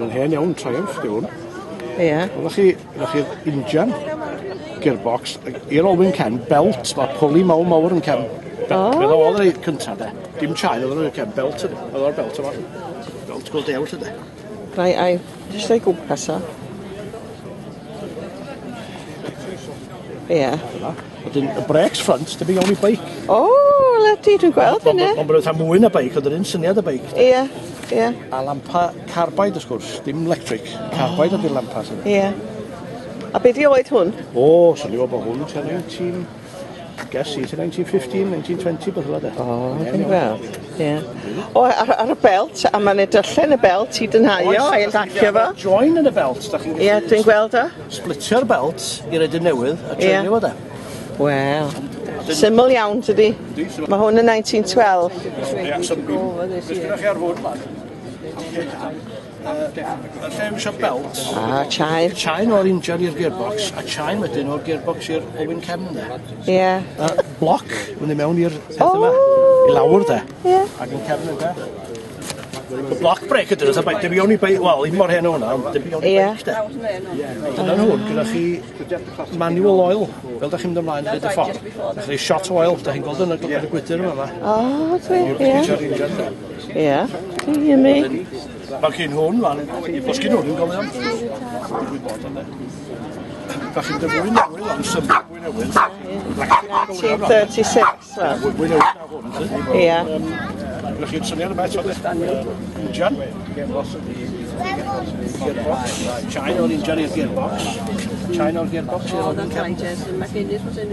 Hwn yn hen iawn, Triumph 'di hwn. Ie. Oddach chi, oddach chi'r injan, gearbox, i'r olwyn cefn, belt, ma' pwli mawr mawr yn cefn. O. Be' o'dd y rei cynta de. Dim chain o'dd yn y cefn, belt ydi. O'dd o'r belt yma. Belt go dew 'lly de. Rai ai jyst o'i gwmpas o. Ie. Wedyn y brakes front, debyg iawn i beic. O, ledi, dwi'n gweld hynny. Ond bod eitha mwy na beic, ond yr un syniad y beic. Ie, ie. A lampa carbide, wrth gwrs, dim electric. Carbide ydy'r lampa sydd. Ie. A be di oed hwn? O, swn i'n meddwl bod hwn tua 19... Guess i, tua 1915, 1920, beth fel de. O, dwi'n gweld. Ie. O, ar, ar y belt, a mae'n edrych yn y belt i dynhau o, a'i llacio fo. Join yn y belt, da chi'n Ie, dwi'n gweld o. Splitio'r belt i roid y newydd a Ie. joinio fo de. Wel, syml iawn tydi? Mae hwn yn 1912. Ie, so beth gyda chi ar hwn man? Yy, y lle eisiau belt, Ah, chain. chain o'r injan i'r gearbox, a chain wedyn o'r gearbox i'r olwyn cefn de. Ie. Bloc, mynd i mewn i'r peth yma, O! i lawr de. Ie. Ac yn cefn y de. Y block brake ydyn nhw, debyg iawn i beic, wel, un mor hen o hwnna, ond debyg iawn i Ie. beic de. Dyna nhw, gyda chi manual oil, fel da chi'n mynd ymlaen hyd y ffordd. Da chi'n shot oil, da chi'n gweld yn y, yn y gwydr yma. O, dwi, ie. I'r injan de. Ie. Dwi'n mi. Mae gen hwn, fan, os gen hwn yn gofio am. Dwi'n gwybod ond de. Da chi'n dy fwy newydd, ond symud fwy newydd. 1936, wel. Fwy newydd na hwn, lly. Ie. Gyda chi'r syniad yma eto, de. Injan. Gearbox. Chain o'r injan i'r gearbox. Chain o'r gearbox i'r olwyn cefn.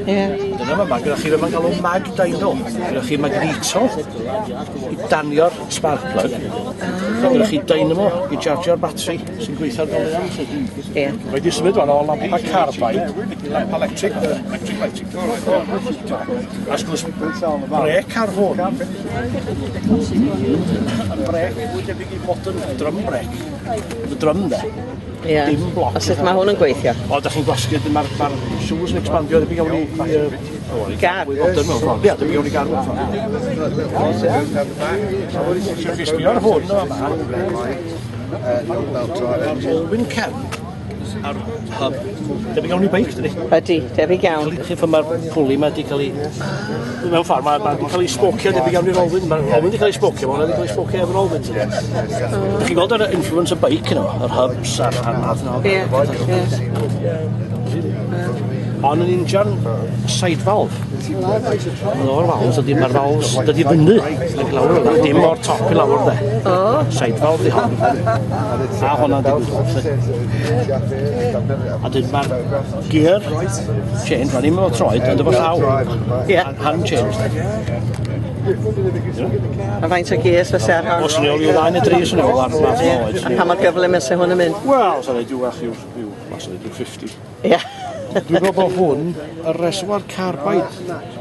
Ie. Dyna fama, gyda chi yma'n galw mag dyno. Gyda chi magneto i danio'r spark plug. Gyda chi dynamo i chargio'r batri sy'n gweithio'r goleuon. Ie. Mae wedi symud wan o lampa carbide i lampa electric, electric lighting. A wrth gwrs, brêc ar hwn, yn brêc fwy debyg i modern drum brake. Y drum de. Ie. Dim bloc. A sut mae hwn yn gweithio? O, da chi'n gwasgu, mae'r ma shoes yn expandio, debyg iawn i... i Gar. Mwy modern mewn ffordd. Ie, debyg iawn i gar mewn ffordd. Os chi sbio ar hwn yma, olwyn cefn a'r hub, debyg iawn i beic, dydi? Ydy, debyg iawn. Chi ffordd mae'r pwli ma wedi cael ei... Mewn ffordd, mae ma wedi cael ei sbocio debyg iawn i'r olwyn. Mae'r olwyn wedi cael ei sbocio, mae hwnna wedi cael ei sbocio efo'r olwyn. Ydych chi'n gweld yr influence y beic yno, yr hubs a'r a'r math yno. Ie, ie. Ond yn injan side valve. Ond o'r valves ydy, mae'r valves dydy fyny ac lawr yna, dim o'r top i lawr de. O. Side valve di hon. A hwnna'n digwydd. A dyn mae'r gear change, mae'n ddim efo troed, ond efo llaw. Ie. Hand change. A faint o gears fysa ar hon? Os yn ôl i'w ddau neu dri sy'n ôl ar math o oed. A pa mor gyflym fysa hwn yn mynd? Wel, sa'n rhaid i'w fach i'w, i'w, mas o'n rhyw 50. Ie. Dwi'n meddwl bod hwn, y reservoir carbide,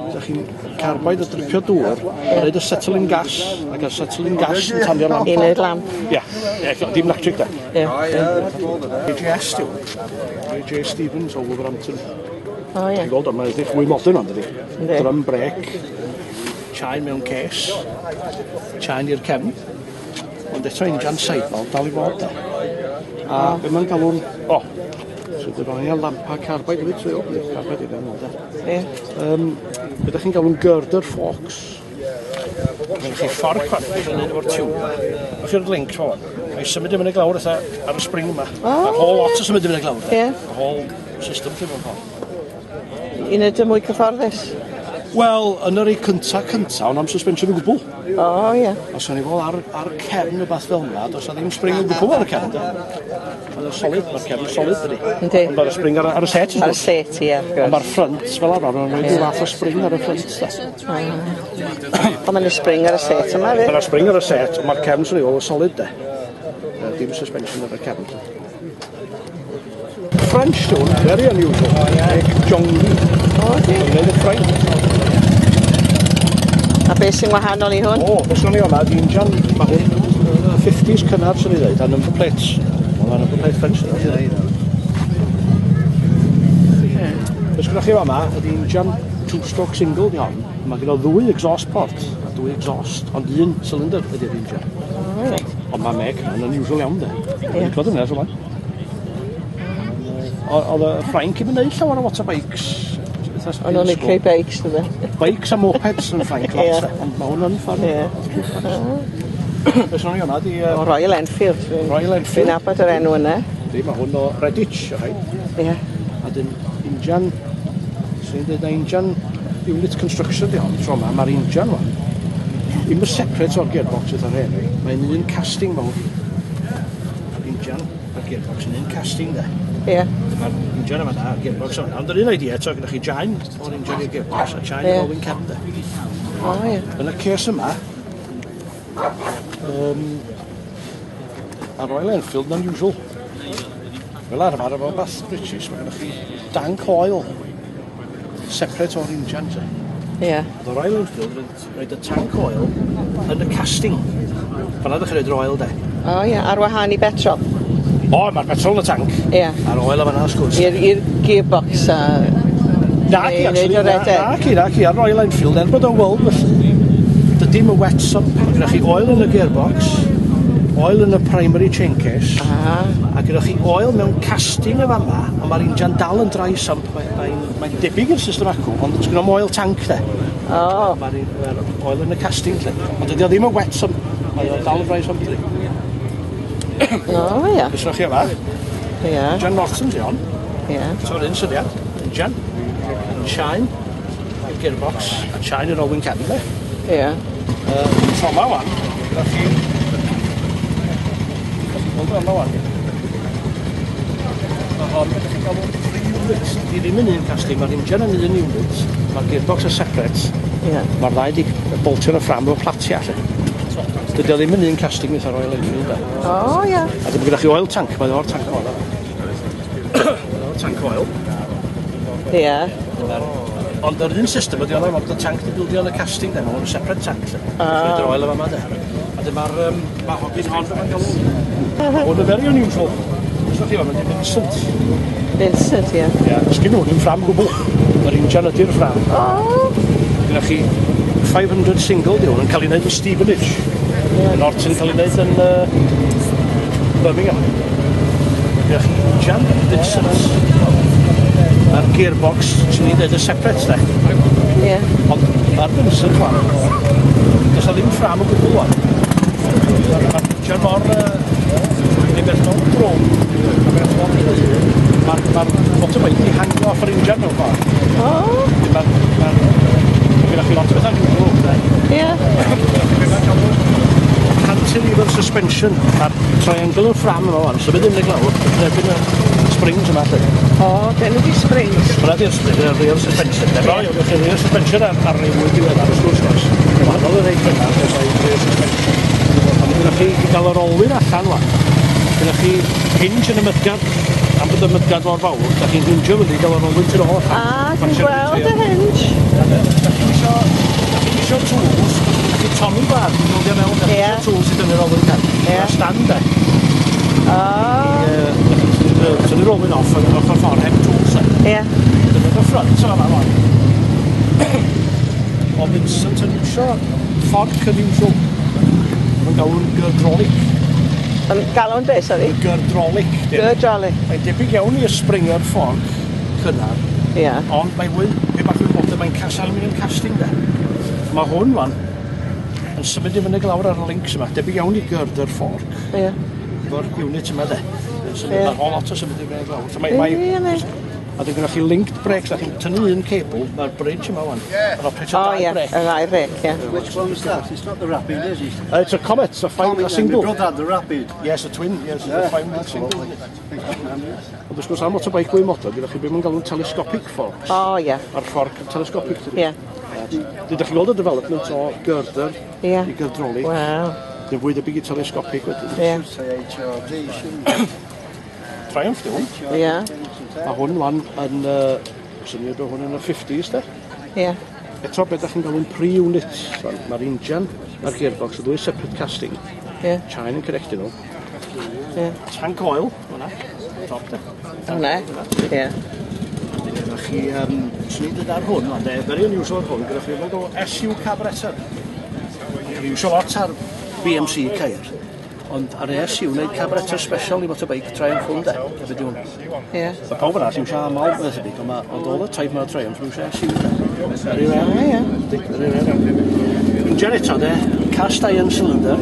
ydych chi'n carbide o dripio dŵr, a roed acetylene gas, ac acetylene gas yn tanio'r lamp. I wneud lamp. Ie, ie, dim electric da. Ie. AJS diw. AJ Stevens o Wolverhampton. O ie. Ti'n gweld o, mae'n edrych mwy modern ond ydi. Yndi. Drum brake, chain mewn case, chain i'r cefn. Ond eto injan side valve dal i fod da. A be mae'n galw'n... O, so dyma ni lampa carbide hefyd, so o, carbide i fewn da. Ie. Be ydych chi'n galw'n girder forks? Mae chi fforc fan, chi'n neud efo'r tiwb. O'ch chi'r link fo. Mae symud i fyny glawr fatha ar y spring yma. Mae'r whole lot yn symud i fyny glawr. Ie. Y whole system lle mewn ffordd. I wneud y mwy cyfforddus. Wel, yn yr ei cynta cynta, ond am suspension o gwbl. O ie. Os o'n i fel ar, ar cefn o beth fel yna, does na ddim spring o gwbl ar y cefn. de. Mae'n solid, mae'r cefn solid dydi. Yndi. Ond mae'r spring ar, ar y set. Ar y set, ie, wrth Ond gwrs. mae'r front fel arfer, mae'n rhoi rhyw fath o spring ar y front. Da. Ond mae'n spring ar y set yma, fyd. Mae'r spring ar y set, ond mae'r cefn sy'n ei ôl yn solid de. Dim suspension ar y cefn. French stone, very unusual. Make jongi. O, di. Mae'n gwneud y Ffrainc. A beth sy'n wahanol i hwn? O, beth sy'n yma, di injan, mae hwn 50s cynnar sy'n ei dweud, a number plates. Mae'n number plate French. Beth sy'n chi yma, ydy injan two-stroke single di hon. Mae gyda ddwy exhaust port, a dwy exhaust, ond un cylinder ydy'r injan. O, reit. Ond mae Meg yn unusual iawn, de. Ie. Dwi'n yna, rhywun. Oedd y Ffrainc yn gwneud llawer o motorbikes. O'n nhw'n licio beics, dydyn. Bikes a mopeds yn Ffrainc lot, Ie. Ond mae hwn yn ffordd. Ie. Beth o'n i hwnna di... O Royal Enfield. Royal Enfield. Dwi'n nabod yr enw yna. Yndi, mae hwn o Redditch, o rhaid. Ie. A dyn injan, swn i'n dweud na injan unit construction di hon, tro yma, mae'r injan wan. Ddim yn separate o'r gearbox eitha rhen, mae'n un casting mawr. Injan a'r gearbox yn un casting de. Ie. Mae'r injan yma da, a'r gearbox yma. Ond yr un idea eto, gyda chi chain o'r injan i'r gearbox a chain Ie. o'r olwyn cefn de. O ie. Yn y case yma, a Royal Enfield yn unusual. Fel arfer efo beth British, mae gennych chi dank oil separate o'r injan. Te. Ie. The Royal Enfield yn rhaid y tank oil yn y casting. Fanna ddech chi'n rhoi'r oil de. O ie, ar wahân i betrol. O, mae'r petrol yn y tank. Ie. A'r oil yma wrth gwrs. I'r gearbox a... Na ci, Neu actually. neud o Na, redeg. na ci, na ci. Ar Royal Enfield, er bod o'n world felly, dydy y wet sump. Gyda chi oil yn y gearbox, oil yn y primary chain case, Ah, a gyda chi oil mewn casting y fama, ond mae'r injan dal yn dry sump. Mae'n mae, mae debyg i'r system acw, ond sgynno oil tank de. o. Mae'r mae oil yn y casting lle. Ond dydy o ddim yn wet sump, mae o dal yn dry sump dydy. O ie. Beth chi yma? Ie. Injan Norton di hon. Ie. So'r un syniad. Injan. Chain. I'r gearbox. A chain i'r olwyn cefn de. Ie. Tro ma wan, gyda chi... Gweld yma wan. Mae hon, ydych chi'n galw three units. Di ddim yn un casting, mae'r injan yn un unit, mae'r gearbox yn separate, Ie. mae'r ddau di boltio yn y ffram efo platia lle. Dydy o ddim yn un casting eitha Royal Enfield de. O ie. A dim gyda chi oil tank, mae o'r tank oil yma. Mae o'r tank oil. Ie. Ond yr un system ydy o'na, mae'r tank di bildio yn y casting de, mae'n separate tank lle. Ah. Yr oil yma de. A dyma'r, mae hogyn hon yma'n galw. Hwn yn very unusual. Os chi mae'n Vincent. Vincent, ie. Ie, sgyn nhw ddim ffram gwbl. Yr injan ydy'r ffram. O. Gyda chi 500 single di hwn yn cael ei wneud yn Stevenage. Yeah. Norton cael ei wneud yn Birmingham. Gyda chi injan Vincent. A'r gearbox, sy'n ni'n dweud y separate de. Ie. Ond mae'r Vincent wan, does na ddim ffram o gwbl wan. Mae'r injan mor... Neu beth mor drwm, a beth mor cry. Mae'r ma motorbike di hangio off yr injan mewn ffordd. O. Mae'r... Mae'r... Gyda chi lot o bethau unusual, de. Ie. Cantilever suspension. Mae'r triangle yn ffram yma wan, symud yn y glawr, yn erbyn y springs yma lle. O, dyn nhw di springs. Hwna di'r spring, y rear suspension. Efo, iawn, chi rear suspension ar rei mwy diweddar, wrth gwrs, oes. Wahanol y rei cynnar, oes o'i rear suspension. Ond gyda chi i gael yr olwyn allan wan, gyda chi hinge yn y mydgad, am bod y mydgad mor fawr, da chi'n hingio fyny i gael yr olwyn tu ôl allan. A, dwi'n gweld y hinge. Da chi'n isio, da chi'n isio tools, da chi Tommy bar, dwi'n dod i mewn, da chi'n Ie. isio tools i dynnu'r olwyn cefn. Ie. Mae stand de. O. Tynnu'r olwyn off yn ochr ffordd heb tools de. Ie. Dyna y front yma wan. O Vincent yn iwsio fork unusual. Mae'n galw'n Girdraulic. Yn galw'n be, sori? Girdraulic. Girdraulic. Mae'n debyg iawn i'r Springer fork cynnar, Ie. ond mae fwy, pe bach fwy bod mae'n cast aluminium casting de. Mae hwn wan yn symud i fyny glawr ar y links yma, debyg iawn i girder fork, Ie. efo'r unit yma de. Yn symud, Ie. Mae'r whole lot o symud i fyny glawr. So mae, mae, Ie, ne. a dyn gyda chi linked brakes, da chi'n tynnu un cable, mae'r bridge yma wan. Yn operate O, dau ie. brake. Y ddau brêc, ie. Which one's that? It's not the Rapid, is it? It's a Comet, a, five, Comet, a single. My brother had the Rapid. Yes, a twin, yes, yeah, a 500 that's single. lovely. Ond wrth gwrs ar motorbike fwy modern, gyda chi beth mae'n galw'n telescopic forks. O, ie. A'r fforc telescopic. Ie. Dydych chi'n gweld y development o girder Ie. i girdraulic. Waw. Dwi'n fwy debyg i telescopic wedyn. Ie. Should say HRD, shouldn't it? Triumph di hwn. Ie. Mae hwn wan yn, syniad o hwn yn y 50s de. Ie. Eto beth ydych chi'n galw'n pre-unit. Mae'r injan a'r gearbox, y ddwy separate casting. Ie. Chain yn connectio nhw. Ie. Tank oil, hwnna. Top de. Hwnna. Ie. Gyda chi, swn i'n dweud ar hwn, ond very unusual ar hwn, gyda chi mae'n galw SU carburetor. Mae'n iwsio lot ar BMC ceir. Ond ar ASU wneud carburetor special i motorbike Triumph hwn de. A be di hwn? Ie. Mae pawb arall iwsio aml fath o beth, ond ond all y type ma Triumph nhw iwsio SU de. Very rare. O ie. Very rare. Injan eto de, cast iron cylinder,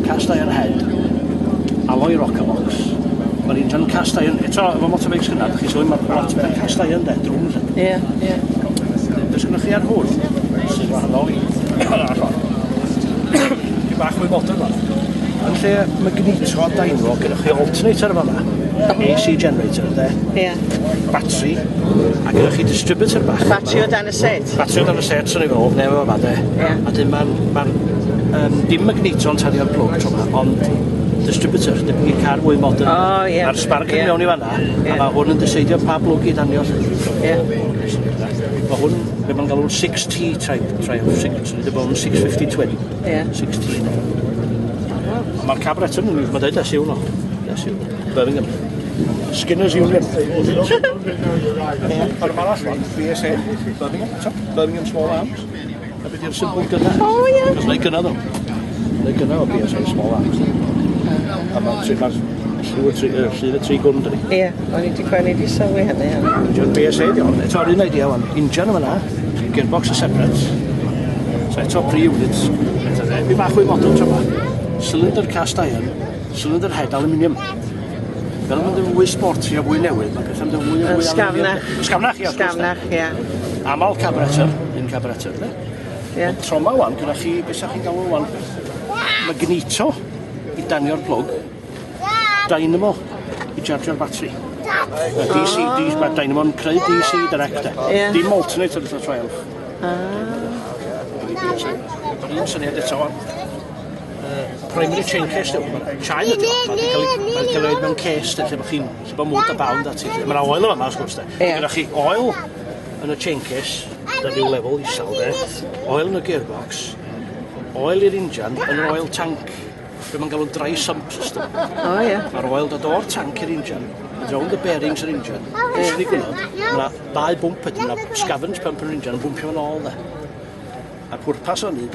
cast iron head, alloy rocker box. Mae'r injan cast iron, eto efo motorbikes gynnar, chi'n sylwi mae lot o cast iron de, drwm lle. Ie, ie. Beth sgynnoch chi ar hwn, sy'n wahanol i arall hon. Dwi bach mwy modern fan. Yn lle magneto a dynamo, gyda chi alternator yma yma. AC generator, de. Ie. Battery. A gyda chi distributor bach. Batri o dan y set. Batri o dan y set, sy'n ei fel, neu efo yma, de. Ie. A dyn ma'n, ma dim magneto'n tanio'r plwg tro yma, ond distributor, debyg i car mwy modern. O, ie. Mae'r spark yn Ie. mewn i fanna, Ie. a mae hwn yn deseidio pa blwg i danio. Ie. Mae hwn, be mae'n galw'n 6T type Triumph, 6, so bod yn 650 twin. Ie. 6T. Mae'r carburetor yn mae'n dweud SU no. SU. Birmingham. Skinner's Union. Mae'r arall one, BSA, Birmingham, eto, Birmingham Small Arms. A beth yw'r symbol gynna? O, ie. Cos neu gynna ddo. Neu gynna o BSA Small Arms. A mae'n tri, mae'r lliw y tri, lliw y tri gwn, dydi. Ie, o'n i wedi gweld, i sylwi hynny. Ie. Injan BSA di hon. Eto'r un idea wan. Injan yma na, gearbox a separate. So eto pre-units. Fi bach fwy modern tro yma. Cylinder cast iron, cylinder head aluminium. Fel mae'n fwy sporty a fwy newydd, mae pethau'n mynd fwy a fwy Sgafnach. Sgafnach, ie. wrth gwrs, de. Sgafnach, ie. Amal carburetor, un carburetor, de. Ie. Ond tro 'ma wan, gyda chi, beth sa'ch chi'n galw wan? Magneto i danio'r plwg. Dynamo i chargio'r batri. Mae DC, D, mae Dynamo'n creu DC direct, de. Ie. Dim alternator wrth y Triumph. Un syniad eto wan. Primary chain case yw. Chain ydi o. Mae'n cael ei mae'n cael ei roid mewn case, de, lle bod chi'n lle bod mwd a bound ati. Mae yna oil yma, wrth gwrs, de. Ie. Gyda chi oil yn y chain case, da ryw lefel isel, de. Oil yn y gearbox, oil i'r injan, yn yr oil tank. Be mae'n galw dry sump system. O, ie. Mae'r oil dod o'r tank i'r injan, mynd rownd y bearings yr injan. Beth sy'n ddigwyddodd, mae yna ddau bwmp wedyn, mae yna scavenge pump yn yr injan yn bwmpio fo'n ôl, de. A'r pwrpas o'n i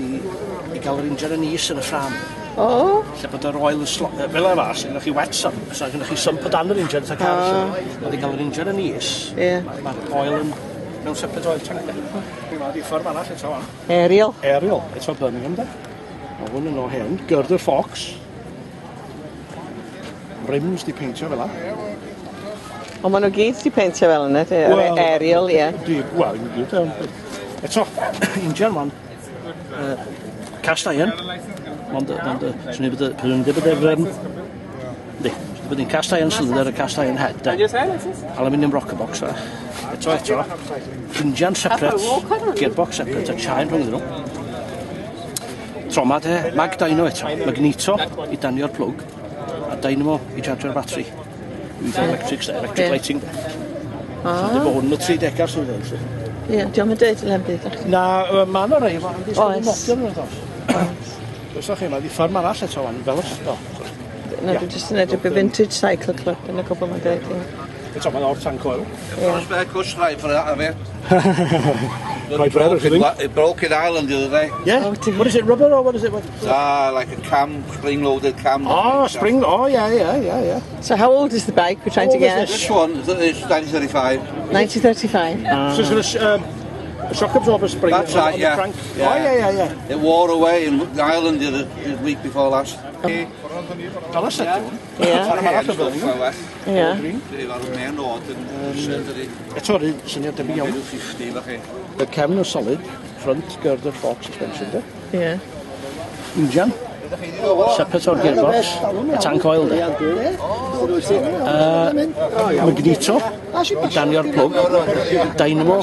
i gael yr injan yn is yn y ffram. O, Lle bod yr oil yn slo... Fel yma, os ydych chi wet sump, os ydych chi sump o dan yr injan, fatha car. Ond i gael yr injan yn is, Ie. mae'r oil yn mewn separate oil tank, de. Dwi'n di ffordd arall eto wan. Aerial. Aerial, eto Birmingham, de. Mae hwn yn o hen. Girder forks. Rims di peintio fel 'a. Ond maen nhw gyd di peintio fel yna, de? Wel- Aerial, ie. Di, wel, i gyd. Eto, injan wan. Cast iron. Ond, ond, swn i'n bod, swn i'n bod yr, di, swn i'n bod yn cast iron cylinder a cast iron head, de. Aluminium rocker box, fe. Eto, eto. Injan separate, gearbox separate, a chain rhwng nhw. Tro 'ma de, mag dyno eto, magneto i danio'r plwg, a dynamo i chargio'r batri. I weithio electric, electric Ie. lighting, de. So, dim bod hwn yn y 30au sy'n dweud. Ie, diolch yn dweud yn byd. Na, ma' 'na rei, ma' Oes. Oes. Modern yn dos. Oes chi, mae di fferm arall eto wan, fel o. Na, dwi jyst yn edrych y Vintage Cycle Club yn y cwbl mae'n dweud. ie. Eto, mae'n o'r tank oil. Ie. Spare clutch drive for that, have you? Quite rare, I think. It broke in Ireland the other day. Yeah. Oh, dear. What is it, rubber or what is it? What? Like a cam, spring-loaded cam. Oh, spring. Oh, yeah. So how old is the bike we're trying to How old get? is This one is 1935. 1935. So it's got a shock absorber spring That's on, right, on yeah. the crank. Yeah. Oh, yeah. It wore away in Ireland the week before last. Fel y set hwn. Ie. Fferm arall o Birmingham. Ie. Main road yn Eto, yr un syniad debyg iawn. 50, felly. Y cefn yn solid, front girder fork suspension, de. Ie. Injan, separate o'r gearbox, a tank oil, de. Magneto, i danio'r plwg, dynamo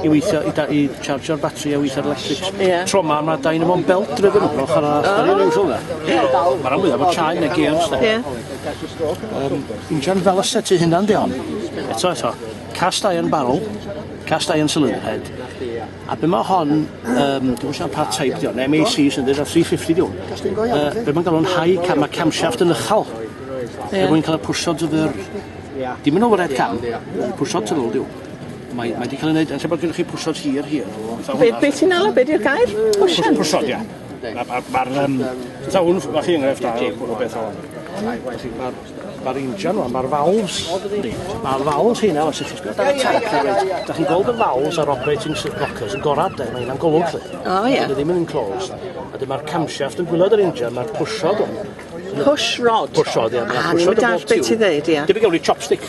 i weithio, i chargio'r batri a weithio'r electrics. Ie. Tro 'ma, mae dynamo'n belt driven, ochr arall, very unusual, de. Mae'r rhan fwyaf o chain neu gears, de. Ie. Injan Velocette ei hunan di hon. Eto, eto. Cast iron barrel, cast iron cylinder head. A be mae hon, dwi'n siarad pa type di hon, MAC sy'n dweud, a 350 di hwn. Be mae'n galw'n high cam, mae camshaft yn uchel. Ie. Er mwyn cael y pwysod y fyr. Dim yn overhead cam, pwysod yn ôl diw. Mae di cael ei wneud, yn lle bod gennych chi pwysod hir hir. Be, be ti'n alw? Be di'r gair? Pwsian? Pwysod, ie. Mae'r... Ta hwn, mae chi enghraifft da o beth o'n. Mae'r Mae'r injan wan, mae'r valves, mae'r valves hynna, os ydych chi'n sbio ar y tank, reit, da chi'n gweld y valves ar operating rockers yn gorad, de, mae hynna'n golwg, lle. O, ie. Dyn ddim yn enclosed. A dyn mae'r camshaft yn gwylod yr injan, mae'r push-rod wan. Push rod? Push-rod, ie. Ah, ni'n mynd all beth ti ddeud, ie. Debyg iawn i chopstick.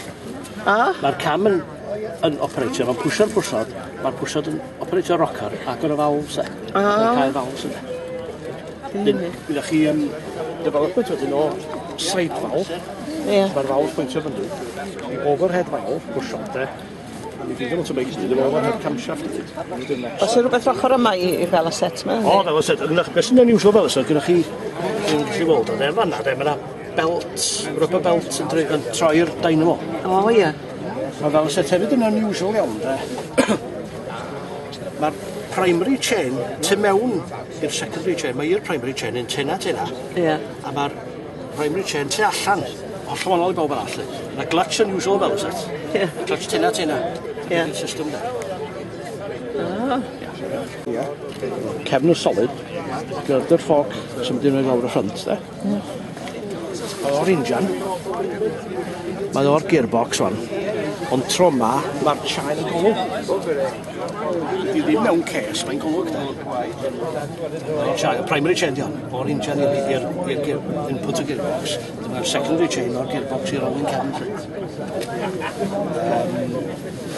Ah. Mae'r cam yn, yn operatio, mae'n pwsio'r push-rod, mae'r push-rod yn operatio rocker, agor y valves, e. Ah. Mae'n cael valves yna. Dyn, gyda chi development wedyn o side valve. Ie. Mae'r valve pwyntio fyny. I overhead valve, push-rod, de. A mi fydd yn motorbikes, dyn overhead camshaft hefyd. Wedyn next. Oes 'na rhywbeth ochr yma i Velocette yma? O, Velocette. Ynglŷch, beth sy'n unusual Velocette, gyda chi, dwi'n gallu weld o, de, fanna, de, mae yna belt, rubber belt yn, yn troi'r dynamo. O, ie. Mae Velocette hefyd yn unusual iawn, de. Mae'r primary chain tu mewn i'r secondary chain. Mae i'r primary chain yn tena tena. Ie. A mae'r primary chain tu allan, hollol wahanol i bawb arall. lly. Mae clutch unusual Velocette. Ie. Clutch tena tena. Ie. Ydy'r system de. Ah. Ie. Cefn y solid, girder fork symud i lawr y ffrynt, de. O'r injan, mae o'r gearbox wan, ond tro ma, mae'r chain yn golwg. Di ddim mewn case, mae'n golwg de. Mae'r chain, y primary chain di hon, o'r injan i'r input y gearbox. Mae'r secondary chain o'r gearbox i'r olwyn cefn.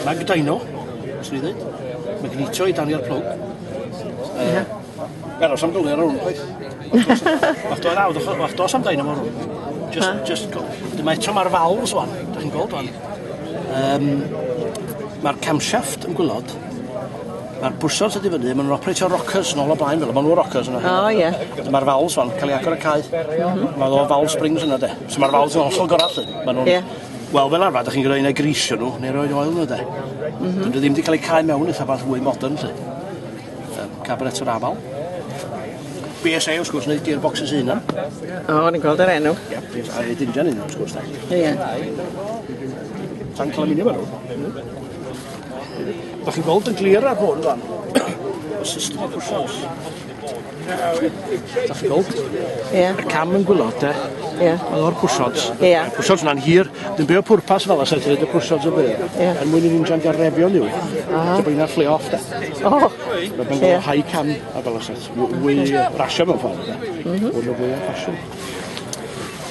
Mag dyno, os ni ddweud. Magneto i danio'r plwg. Ie. Aros am dwlu ar hwn, chwaith. Wach do nawr, wach dos am dynamo ar hwn. Just, just go. Dyma eto mae'r valves wan, da chi'n gweld wan. Mae'r camshaft yn gwylod. Mae'r bwsod sydd i fyny, maen nhw'n operatio rockers nôl o blaen fel, maen nhw'n rockers yna. O, ie. Mae'r valves wan, cael ei agor y cau. Mae o valve springs yna de. So mae'r valves yn hollol gorau lly. Maen nhw'n... Ie. Wel, fel arfer, da chi'n gwneud neu grisio nhw, neu roi oil nhw de. Mm -hmm. Dyn nhw ddim wedi cael eu cau mewn eitha fath fwy modern lly. Carburetor afal. BSA, wrth gwrs, wneud gearboxes eu hunan. O, ni'n gweld yr enw. Ie, BSA, a injan un, wrth gwrs, de. Ie. Tanc aluminium ar hwn. Da chi'n gweld yn glir ar hwn, fan. Y system o push-ups. Da chi'n gweld? Ie. Y cam yn gwylod, de. Ie. Mae o'r push-rods. Ie. Push-rods na'n hir. Dwi'n byw pwrpas fel as ydy'r push-rods y byr. Ie. Er mwyn i'r injan gael refio niw. Ah. Dwi'n by'n fleo off, de. O. Mae'n Ie. high cam a fel as Fwy rasio mewn ffordd, de. Hwn o fwy o ffasiwn.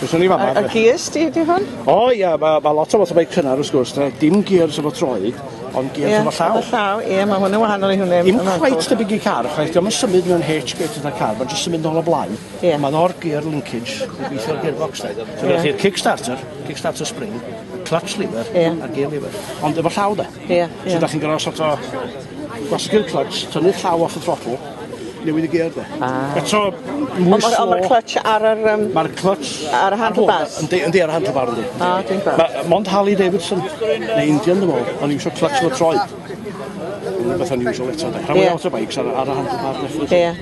Fyswn ni fama. A gears di ydi hwn? O ia, mae ma lot o motorbike cynnar wrth gwrs, de. Dim gears efo troed, ond gears Ie, efo llaw. Efo llaw, ie, mae hwn yn wahanol i hwnna. Dim quite debyg i car, chwaith, dio'm yn symud mewn H-gate fatha car, mae'n jyst symud nôl o blaen. Ie. Mae'n o'r gear linkage, i gweithio'r gearbox de. So Ie. gyda chi'r kickstarter, kickstarter spring, clutch lever, Ie. a'r gear lever. Ond efo llaw de. Ie, So ie. da chi'n gorfod sort o gwasgu'r clutch, tynnu'r llaw off y throttle, newid y gear de. Ah. Eto, mwy Ond mae'r slow. clutch ar yr... Mae'r clutch... Ar y handlebars? Yndi, yndi, ar y handlebar, yndi. Ah, dwi'n gweld. Ma, mond Harley Davidson, neu Indian, dwi'n meddwl, o'n iwsio clutch efo troed. Rhywbeth unusual eto. de. Rhan Ie. fwya motorbikes ar y handlebar, definitely. Ie.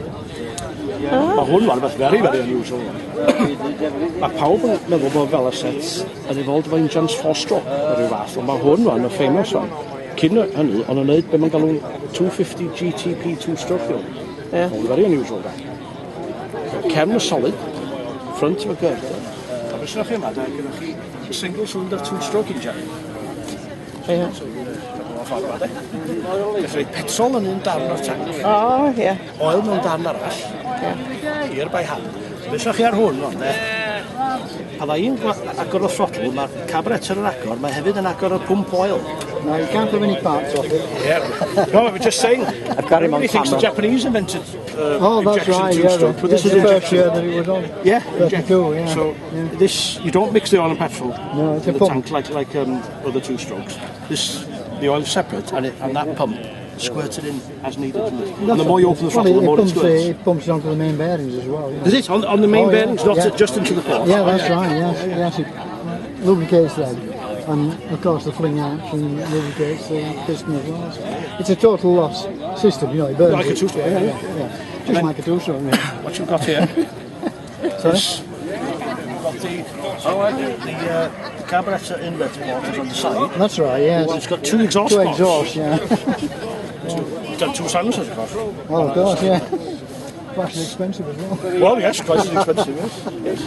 Mae hwn wan beth very, very unusual. Mae pawb yn meddwl bod Velocette yn evolved efo injans four-stroke o ryw fath, ond mae hwn wan, y famous one. Cyn hynny, o'n nhw'n neud be mae'n galw'n 250 GTP two-stroke fuel. Ie. Hwn very unusual, da. Cefn y solid, front of a girder. A beth sy'n chi yma, da, gyda chi single cylinder two-stroke engine. Ie. Gallu rhoi petrol yn un darn o'r tank, O, ie. oil mewn darn arall, Ie. gear by hand. Beth sy'n chi ar hwn, ond, de, pa dda i'n agor y throttle, mae'r carburetor yn agor, mae hefyd yn agor y pump oil. No, you can't have any parts off it. Yeah. No, I was just saying. I've got him on Everybody thinks the camera. Japanese invented Oh, that's injection right, yeah. two-stroke, but this yeah, is the first injection. year that it was on. Yeah, 32, yeah. So Yeah. this, you don't mix the oil and petrol No, it's in a the pump. tank like other two strokes. This, the oil is separate, and that pump squirts it in as needed. And the more you open the Well, throttle, the more it pumps, squirts. it pumps it onto the main bearings as well. Yeah. Is it on the main Oh, yeah. bearings, not Yeah. just into the port? Yeah, that's right, yes. Yes, it lubricates them. And of course the fling action lubricates the piston as well. So it's a total loss system, you know, it burns Like a it. two-stroke, yeah, yeah. Just like a two-stroke, yeah. What you've got here Sorry? is got the carburetor inlet port is on the side. That's right, yes. It's got two exhaust Two ports. exhausts, yeah. It's got two silencers, of course. Well, of course, yeah. Quite expensive as well. Well, yes, quite as expensive, yes. Yes.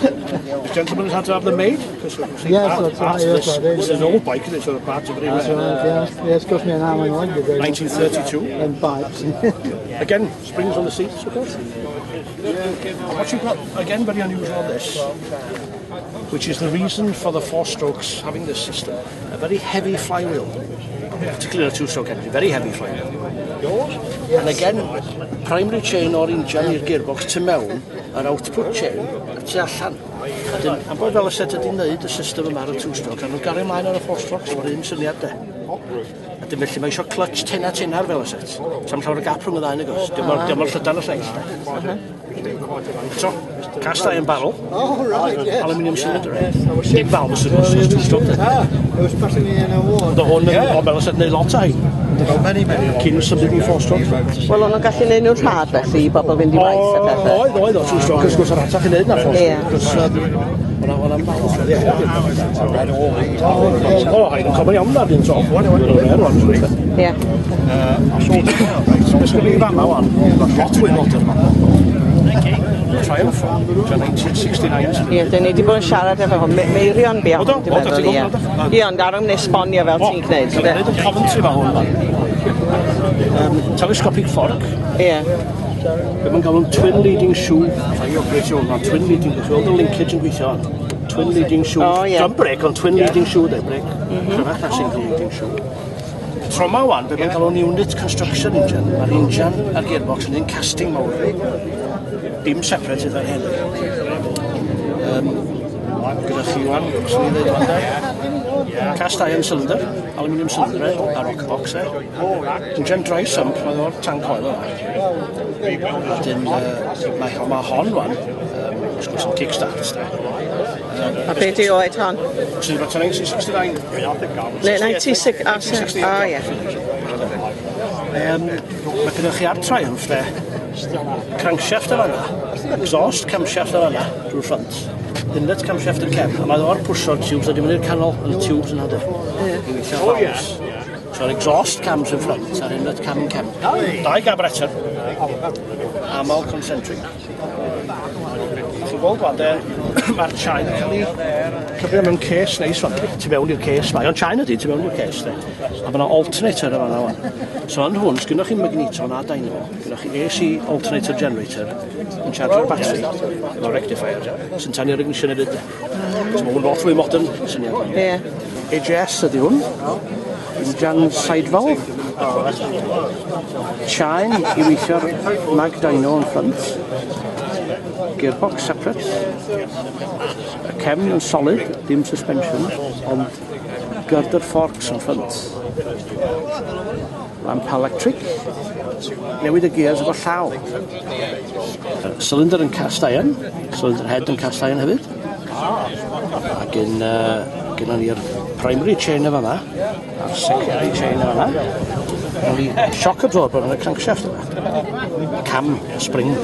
The gentleman has had to have them made, because obviously Yes, part, that's part right, of yes, this, that is. this is an old bike, isn't it? So part of it That's was right, yeah. Yeah, it's cost me an arm and a leg to do. 1932. And pipes. Again, springs on the seats, of course. And what you've got, again, very unusual on this, which is the reason for the four strokes having this system, a very heavy flywheel, particularly a two-stroke engine, very heavy flywheel. And again, primary chain o'r injan i'r gearbox tu mewn, yr output chain, y tu allan. A dyn, am bod fel y set ydy'n neud y system yma ar y two-stroke, a nhw'n gario ymlaen ar y four-stroke, so mae'r un syniad de. A dyn felly mae eisiau clutch tena tenar fel y set. Sam llawer o gap rhwng y ddau nag oes. Dim mor llydan y lleill. De. Eto, cast iron barrel, Oh, right, yes. aluminium cylinder. Yes, I was Dim valves wrth gwrs, it's two-stroke. de. Ah, it was passing me an award. Oedd hwn yn, o fel y set, neud lot o hein. Cyn symud i four-stroke. Wel, o'n nhw'n gallu neud nhw'n rhad felly i bobl fynd i waith a pethau. Oedd, oedd, o two-stroke, wrth gwrs, yr atach i neud na four-stroke. Ie. Cos, o'na valves, ie. O, hain yn common iawn ar un tro. Ie. Beth sgynnu i fama wan, lot fwy modern. Triumph, 1969. Ie, dyn ni wedi bod yn siarad efo hwn. Meirion bia O, do, hwn, dwi'n o, do, meddwl, ti'n ie. gweld, o, do. Ie, ond ar ymwneud esbonio fel ti'n gwneud. Cael ei wneud yn Coventry ma hwn. Telescopic fork. Ie. Be mae'n galw'n twin leading shoe. Rhaid i operate hwn, twin leading, chi'n weld y linkage yn gweithio hon. Twin leading shoe. O, ie. Drum brake, ond twin leading shoe, de, brake. Cryfach na single leading shoe. Tro ma wan, be mae'n galw'n unit construction engine. Mae'r injan a'r gearbox yn un casting mawr. Dim separate iddo'r hyn. Gyda chi wan, swn i'n dweud wan de. Cast iron cylinder, aluminium cylinder, a rock box e. Injan dry sump, mae o'r tank oil yma. Wedyn, mae hon wan, wrth gwrs yn kickstart, de. A be di oed hon? Sydd about 1969. Ne, 96, o, ie. Mae gennych chi ar Triumph, de, crankshaft ar fanna, exhaust camshaft ar fanna, drwy'r front, inlet camshaft yn cefn, a mae o'r pwsio'r tubes a di mynd i'r canol yn y tubes yna, de. I weithio valves. So'r exhaust cams yn front a'r inlet cam yn cefn. Dau carburetor. Amal concentric. Chi'n gweld wan, de, mae'r chain yn cael ei cyfrio mewn case neis wan. Tu mewn i'r case mae. Ond chain ydi, tu mewn i'r case, de. A mae yna alternator yn fan'na wan. So yn hwn, sgynnoch chi magneto na dynamo. Gynnoch chi AC alternator generator yn chargio'r battery efo rectifier sy'n tanio'r ignition hefyd. De. So mae hwn lot fwy modern syniad. Ie. AJS ydy hwn. Injan side valve. Chain i weithio'r mag dyno yn front. Gearbox separate. Y cefn yn solid, dim suspension, ond girder forks yn front. Lamp electric. Newid y gears efo llaw. Cylinder yn cast iron, cylinder head yn cast iron hefyd. A gynnon ni'r primary chain yn fan'na, a'r secondary chain yn fan'na. Gynnon ni shock absorber yn y crankshaft yma. Cam spring.